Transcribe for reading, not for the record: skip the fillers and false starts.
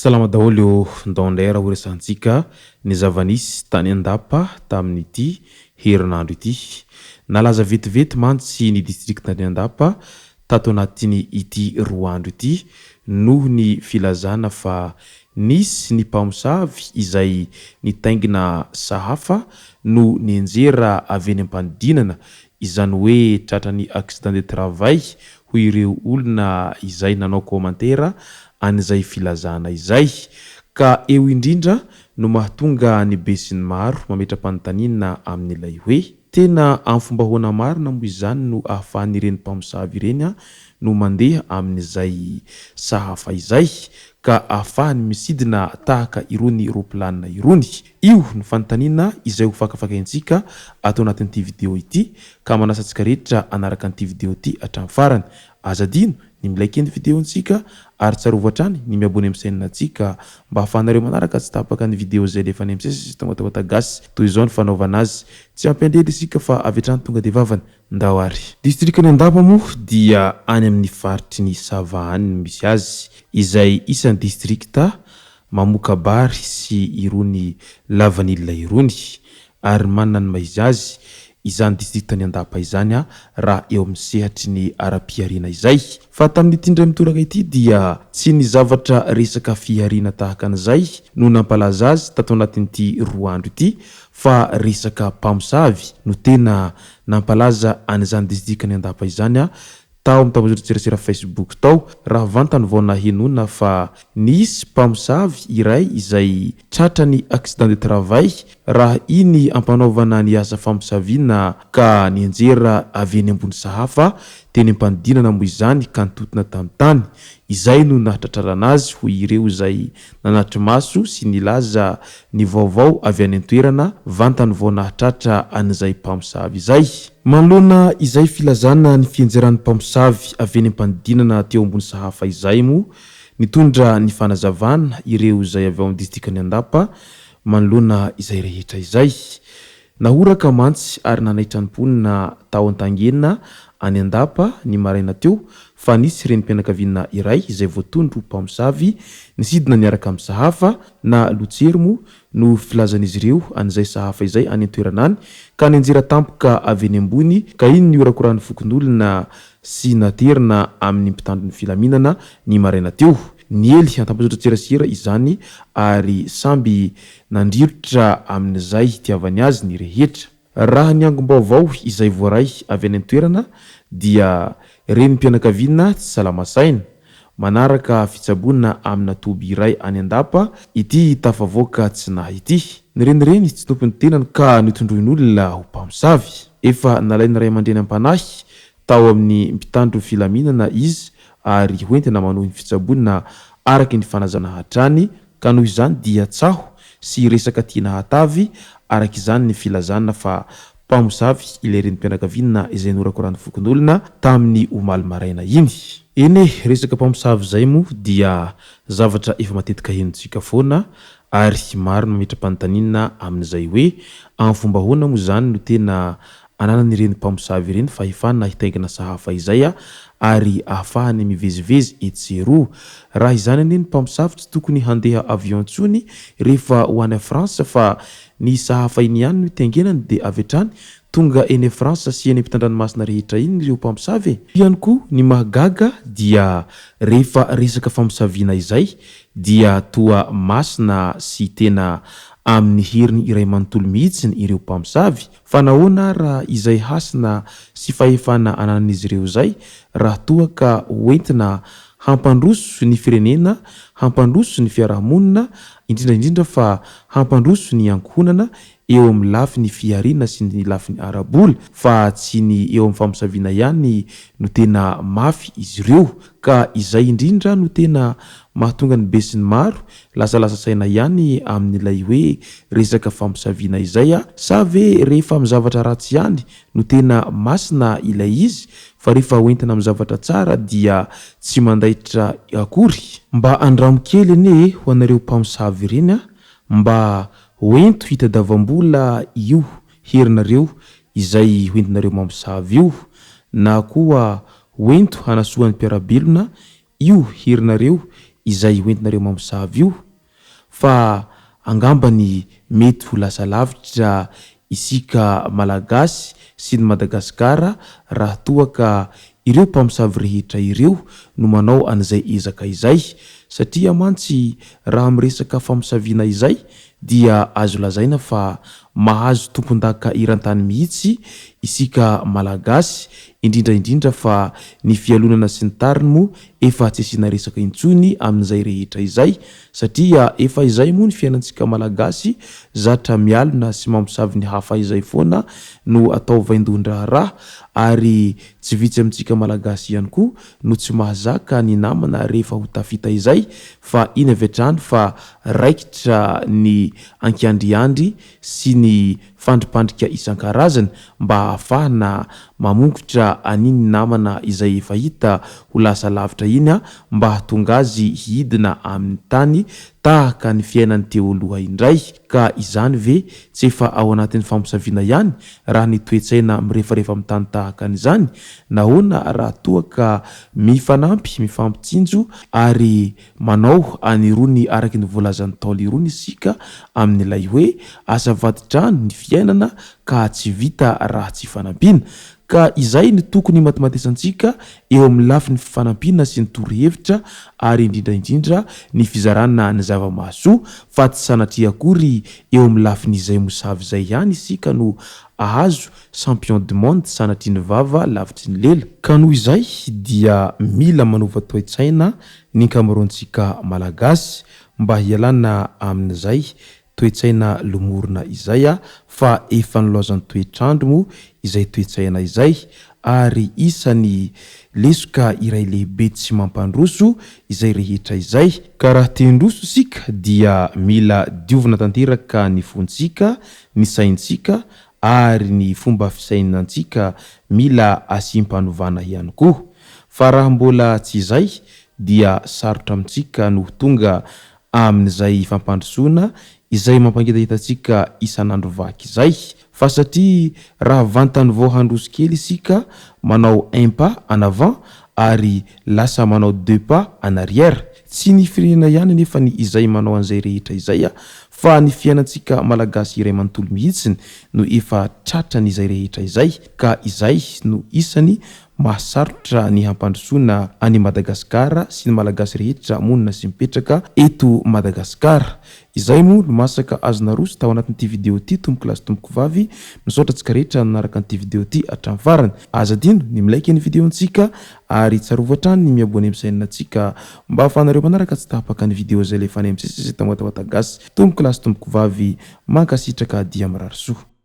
Salama daholo ô, ndao indray ary horesahantsika ny zava-nisy tany Andapa tamin'ity herinandro ity. Nalaza vetivety mantsy ny distrikan'i Andapa tato anatin'ny ity roa andro ity noho ny filazana fa nisy ny mpamosavy izay nitaingina sahafa no nianjera avy eny am-panidinana, izany hoe tratran'ny accident de travail hoy ireo olona izay nanao commentaire an'izay filazana izay. Ka eo indrindra no mahatonga ny besinimaro mametra-panontaniana amin'ilay hoe. Tena amin'ny fomba ahoana marina moa izany no ahafahan'ireny mpamosavy ireny no mandeha amin'izay sahafa izay ka ahafahany misidina tahaka irony roplanina irony? Io no fanontaniana izay ho fakafakaintsika ato anatin'ity video ity ka manasa antsika rehetra hanaraka an'ity video ity hatramin'ny farany. Aza adino ny mi-like ny video-ntsika ary tsarovy hatrany ny mi-abonner amin'ny chaîne-ntsika mba ahafahanareo manaraka tsy tapaka ny video izay alefan'ny MCC sy Tongatonga Gasy. Toy izao ny fanaovana azy. Tsy ampiandreny isika fa avy hatrany tonga dia vavany. Ndao ary. Distrikan'i Andapa moa dia any amin'ny faritry ny Sava any no misy azy, izay isan'ny distrikta mamoka-bary sy irony lavanila irony, ary manana ny maha izy azy izany distriktan'i Andapa izany raha eo amin'ny sehatry ny ara-pihariana izay. Fa tamin'ity indray mitoraka ity dia tsy ny zavatra resaka fihariana tahaka an'izay no nampalaza azy tato anatin'ity roa andro ity fa resaka mpamosavy no tena nampalaza an'izany distrikan'i Andapa izany tao amin'ny tambajotran-tserasera Facebook tao raha vantany vao nahenoana fa nisy mpamosavy iray izay tratran'ny accident de travail raha iny ampanaovana ny asa famosaviana ka nianjera avy eny ambony sahafa teny am-panidinana moa izany ka nitontona tamin'ny tany. Izay no nahatratrarana azy hoy ireo izay nanatri-maso sy nilaza ny vaovao avy any an-toerana vantany vao nahatratra an'izay mpamosavy izay. Manoloana izay filazana ny fianjeran'ny mpamosavy avy eny am-panidinana teo ambony sahafa izay moa, nitondra ny fanazavana ireo izay avy ao amin'ny distrikan'i Andapa manoloana izay rehetra izay. Nahoraka mantsy ary nanaitra ny mponina tao Antangena any Andapa ny maraina teo fa nisy renim-pianakaviana iray izay voatondro ho mpamosavy nisidina niaraka amin'ny sahafa na lotsery moa no filazan'izy ireo an'izay sahafa izay any an-toerana any ka nianjera tampoka avy eny ambony ka iny nihorakorahan'ny fokonolona sy naterina amin'ny mpitandro ny filaminana ny maraina teo. Niely an-tambajotran-tserasera izany ary samby Nandrirotra amin'izay hitiavany azy ny rehetra. Raha ny angom-baovao izay voaray avy any an-toerana dia renim-pianakaviana tsy salama saina, manaraka fitsaboana amina toby iray any Andapa ity tafavoaka tsy nahy ity. Nirenireny tsy tompon'ny tenany ka notondroin'olona ho mpamosavy. Efa nalain'ny ray aman-dreny am-panahy tao amin'ny mpitandro filaminana izy ary hoentina manohy ny fitsaboana araka ny fanazana hatrany Ka noho izany dia tsaho sy resaka tiana hatavy araka izany ny filazana fa mpamosavy ilay renim-pianakaviana izay norakoran'ny fokonolona tamin'ny omaly maraina iny. Eny e, resaka mpamosavy izay moa dia zavatra efa matetika henontsika foana ary maro ny mametra-panontaniana amin'izay hoe amin'ny fomba ahoana moa izany no tena Ananan'ireny mpamosavy ireny fahefana hitaingina sahafa izay ary ahafahany mivezivezy etsy sy eroa. Raha izany anie ny mpamosavy tsy tokony handeha avion intsony rehefa ho any France fa ny sahafa iny ihany no itaingenany dia avy hatrany tonga eny France sy eny ampitandranomasina rehetra iny ireo mpamosavy e! Ihany koa ny mahagaga dia rehefa resaka famosaviana izay dia toa masina sy tena amin'ny heriny iray manontolo mihitsiny ireo mpamosavy. Fa nahoana ara izay hasina sy fahefana ananan'izy ireo izay raha toa ka hoentina hampandroso ny firenena, hampandroso ny fiarahamonina, indrindra indrindra fa hampandroso ny ankohonana, eo amin'ny lafiny fihariana sy ny lafiny ara-bola fa tsy ny eo amin'ny famosaviana ihany no tena mafy izy ireo ka izay indrindra no tena mahatonga ny besinimaro lasalasa saina ihany amin'ilay hoe resaka famosaviana izay a! Sa ve rehefa amin'ny zavatra ratsy ihany no tena masina ilay izy fa rehefa hoentina amin'ny zavatra tsara dia tsy mandaitra akory? Mba andramo kely anie ho anareo mpamosavy ireny a! Mba hoento hitadavam-bola io herinareo izay hoentinareo mamosavy io, na koa hoento hanasoa ny mpiara-belona io herinareo izay hoentinareo mamosavy io, fa angambany mety ho lasa lavitra isika Malagasy sy ny Madagasikara raha toa ka ireo mpamosavy rehetra ireo no manao an'izay ezaka izay, satria mantsy raha miresaka famosaviana izay dia azo lazaina fa mahazo tompondaka eran-tany mihitsy isika Malagasy, indrindra indrindra fa ny fialonana sy ny tariny moa efa tsy asiana resaka intsony amin'izay rehetra izay satria efa izay moa ny fiainantsika Malagasy zatra mialona sy mamosavy ny hafa izay foana no atao vaindohan-draharaha ary tsy vitsy amintsika Malagasy ihany koa no tsy mahazaka ny namana rehefa ho tafita izay fa iny avy hatrany fa raikitra ny ankiandriandry sy ny fandripandrika isan-karazany mba hahafahana mamongotra an'iny namana izay efa hita ho lasa lavitra iny mba hahatonga azy hidina amin'ny tany tahaka ny fiainany teo aloha indray. Ka izany ve tsy efa ao anatin'ny famosaviana ihany raha ny toe-tsaina mirefarefa amin'ny tany tahaka an'izany? Nahoana raha toa ka mifanampy, mifampitsinjo ary Manao an'irony araky ny voalazan'ny Ntaolo irony isika amin'ilay hoe asa vadi-drano ny fiainana ka tsy vita raha tsy fanampiana. Ka izay no tokony himatimatesantsika eo amin'ny lafiny fifanampiana sy ny torohevitra ary indrindra indrindra ny fizarana ny zava-mahasoa fa tsy sanatria akory eo amin'ny lafiny izay mosavy izay ihany isika no ahazo champion du monde sanatria ny vava lavitry ny lela. Ka noho izay dia mila manova toe-tsaina ny ankamaroantsika Malagasy mba hialana amin'izay toe-tsaina lomorina izay fa efa nilaozan'ny toetr'andro moa izay toe-tsaina izay ary isan'ny lesoka iray lehibe tsy mampandroso izay rehetra izay. Ka raha te handroso isika dia mila diovina tanteraka ny fontsika, ny saintsika ary ny fomba fisainantsika mila asiam-panovana ihany koa. Fa raha mbola tsy izay dia sarotra amintsika no ho tonga amin'izay fampandrosoana izay mampangitahita antsika isan'andro vaky izay. Fa satria raha vantany vao handroso kely isika manao un pas en avant ary lasa manao deux pas en arrière. Tsy ny firenena ihany anefa ny izay manao an'izay rehetra izay fa ny fiainantsika Malagasy iray manontolo mihitsiny no efa tratran'izay rehetra izay ka izay no isany mahasarotra ny hampandrosoana an'i Madagasikara sy ny Malagasy rehetra monina sy mipetraka eto Madagasikara. Izay moa no masaka azo naroso tao anatin'ity video ity tompoko lahy sy tompoko vavy, misaotra antsika rehetra nanaraka an'ity video ity hatramin'ny farany. Aza adino ny mi-like ny video-ntsika ary tsarovy hatrany ny mi-abonner amin'ny chaîne-ntsika mba ahafahanareo manaraka tsy tapaka ny video izay alefanay misesy eto Watawata Gasy. Tompoko lahy sy tompoko vavy, mankasitraka dia mirary soa.